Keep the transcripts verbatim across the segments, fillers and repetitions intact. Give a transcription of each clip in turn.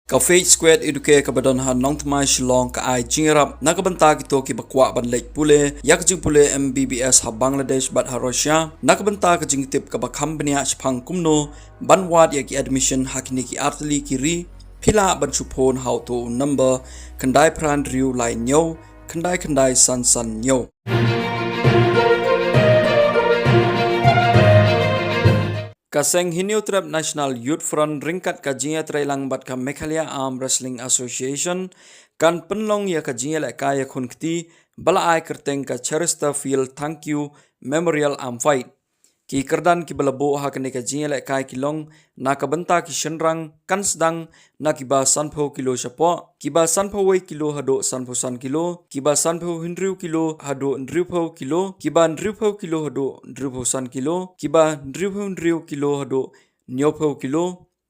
Ka Faith Square Educare kaba don ha Nongthymmai Shillong ka ai jingïarap na ka bynta kito kiba kwah ban leit pule ïa ka jingpule M B B S ha Bangladesh bad ha Russia, na ka bynta ka jingtip kaba kham bniah shaphang kumno ban wad ïa ki admission ha kine ki artylli ki ri. Phi lah ban shu phone ha uto u number khyndai phra hynriew lai hynñiew khyndai khyndai san san hynñiew. Ka seng Hynñiewtrep National Youth Front ryngkat ka jingïatreilang bad ka Meghalaya Arm Wrestling Association kan pynlong ïa ka jingïalehkai ïakhun kti ba la ai kyrteng ka Chesterfield Thangkhiew Memorial Arm Fight. Ki kyrdan kiba la buh ha kane ka jingïalehkai ki long na ka bynta ki shynrang kan sdang na kiba sanphew kilo shapoh, kiba sanphew wei kilo haduh sanphew san kilo, kiba sanphew hynriew kilo haduh hynriewphew kilo, kiba hynriewphew kilo haduh hynriewphew san kilo, kiba hynriewphew hynriew kilo haduh hynñiewphew kilo,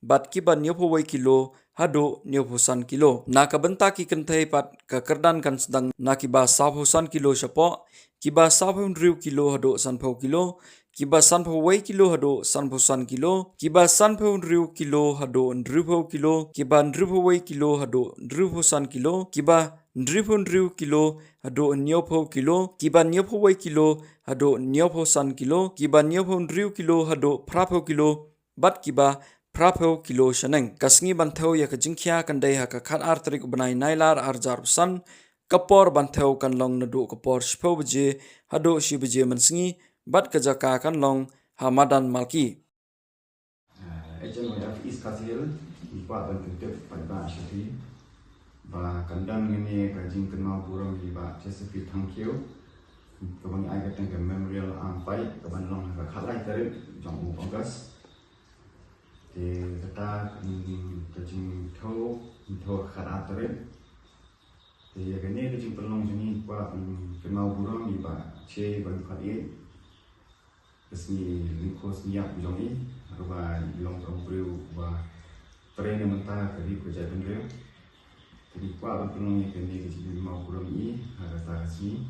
bad kiba hynñiewphew wei kilo haduh hynñiewphew san kilo. Na ka bynta ki kynthei pat ka kyrdan kan sdang na kiba sawphew san kilo shapoh, kiba sawphew hynriew kilo haduh sanphew kilo, kiba sanphew wei kilo haduh sanphew san kilo, kiba sanphew hynriew kilo haduh hynriewphew kilo, kiba hynriewphew wei kilo haduh hynriewphew san kilo, kiba hynriewphew hynriew kilo haduh hynñiewphew kilo, kiba hynñiewphew wei kilo haduh hynñiewphew san kilo, kiba hynñiewphew hynriew kilo haduh phraphew kilo, bad kiba phraphew kilo shaneng. Ka sngi ban thew ïa ka jingkhia kan dei ha ka khatar tarik u bnai Nailar arhajar arphew san. Ka por ban thew kan long naduh ka por shiphew baje haduh shi baje mynsngi, bad ka jaka kan long ha Madan Malki. H M Y F East Khasi Hills, i kwah ban pyntip paidbah sha phi ba kan don kane ka jingkynmaw burom ïa i Bah Chesterfield Thangkhiew, kaba ngi ai kyrteng ka Memorial Arm Fight, kaban long ha ka khatlai tarik jong u August. Te kata ka jingthew, jingthew ka khatar tarik. Te ïa kane ka jingpynlong jong ngi kwah ban kynmaw burom ïa i Bah Che Banyukhadieid. Ka sngi lyngkhuh sngi ïap jong i, ha kaba i long tang u briew uba trei na bynta ka ri ka jaitbynriew. Te ngi kwah ban pynlong ïa kane ka jingkynmaw burom ïa i ha kata ka sngi.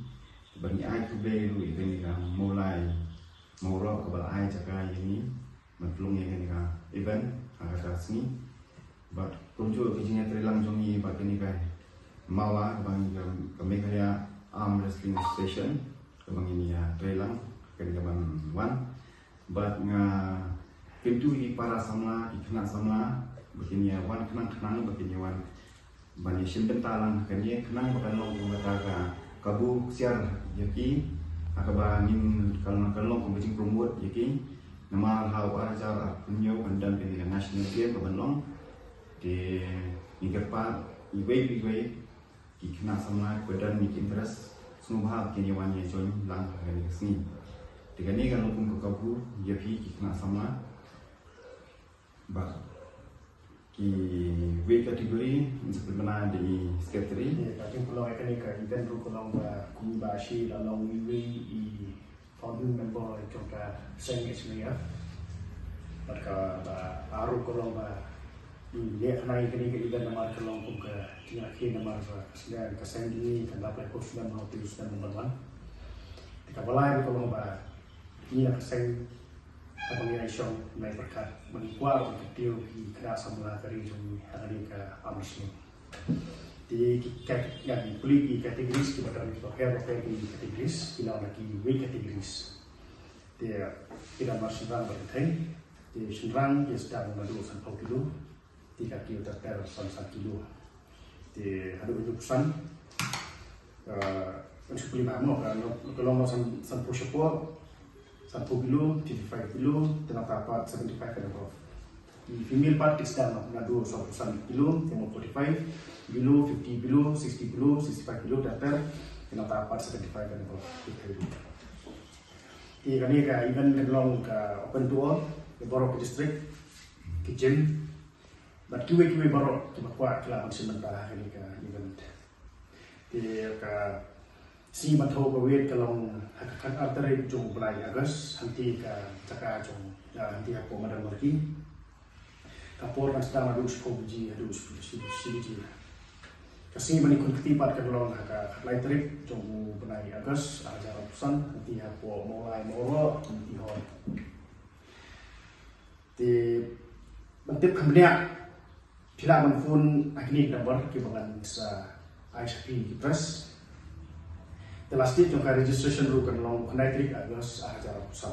Te bad ngi ai khublei ruh ïa kane ka Mawlai Mawroh kaba la ai jaka ïa ngi ban pynlong ïa kane ka event ha kata ka sngi. Bad kumjuh ka jingïatreilang jong ngi bad kane ka MAWA, kaba ngi ka, ka Meghalaya Arm Wrestling Association, kaba ngin ïatreilang kane kaban wan. Bad nga kyntu ïa ki para samla, ki khynnah samla, ba kin ïa wan khnang khnang, ba kin ïa wan ban ïa shim bynta lang ha kane, khnang ba kan long kum kata ka kabu ksiar ïa ki, ha kaba ngin kan, kan long kum ka jingpromote ïa ki. Namar ha u arhajar arphew hynñiew kan don kane ka national game kaban long. Te ngi kyrpad iwei pa iwei ki khynnah samla kiba don ïa ki interest, sngewbha ba kin ïa wan ïa join lang ha kane ka sngi. Te kane kan long kum ka kabu ïa phi ki khynnah samla. Bad ki weight category, in sa pynbna da i secretary. Ïa, ka jingpynlong ïa kane ka event ruh ka long ba kum ba shi la long iwei i founding member jong ka seng H M Y F. Bad kaba ar ruh ka long ba i leh khnang ïa kane ka event namar ka long kum ka jingrakhe namar ba ka seng, ka seng jong ngi kan dap laiphew snem ha u snem ban wan. Te kaba lai ruh ka long ba ngi na ka seng Haba ngi ai shong ngi ai pyrkhat ba ngi kwah ban kyntiew ïa ki khynnah samla ka ri jong ngi ha kane ka arm wrestling. Te ki kat, ïa ki pule ki categories kiba don kiba pher bapher ki categories, ki long na ki weight categories. Te ki don mar shynrang bad kynthei. Te shynrang ki sdang naduh sanphew kilo. Te ka kiew ter ter san san kilo. Te haduh hynñiew phew san. Ka, kan shu pule bha mo, ka long, ka long san, sanphew shapoh, sanphew below, fifty-five below, te nangta pat seventy-five and above. Ki female part ki sdang naduh sawphew san kilo, te mo forty-five below, fifty below, sixty below, sixty-five below, ter ter, te nangta pat seventy-five and above. Te kane ka event kan long ka open to all, ïa baroh ki district, ki gym, bad kiwei kiwei baroh kiba kwah ki lah ban shim bynta ha kane ka event. Te ka sngi ban thew ka weight ka long ha ka khatar tarik jong u bnai August, hangtei ka jaka jong, ah, hangtei hapoh Madan Marki. Ka por kan sdang naduh shiphew baje haduh shi, shi, shi baje. Ka sngi ban ïakhun kti pat kan long ha ka khatlai tarik jong u bnai August, arhajar arphew san, hangtei hapoh Mawlai Mawroh Community Hall. Te ban tip kham bniah Phi lah ban phone ha kine ki number kiba ngan sa ai sha phi ki press. Te last date jong ka registration ruh kan long khyndai tarik August ar hajar arphew san.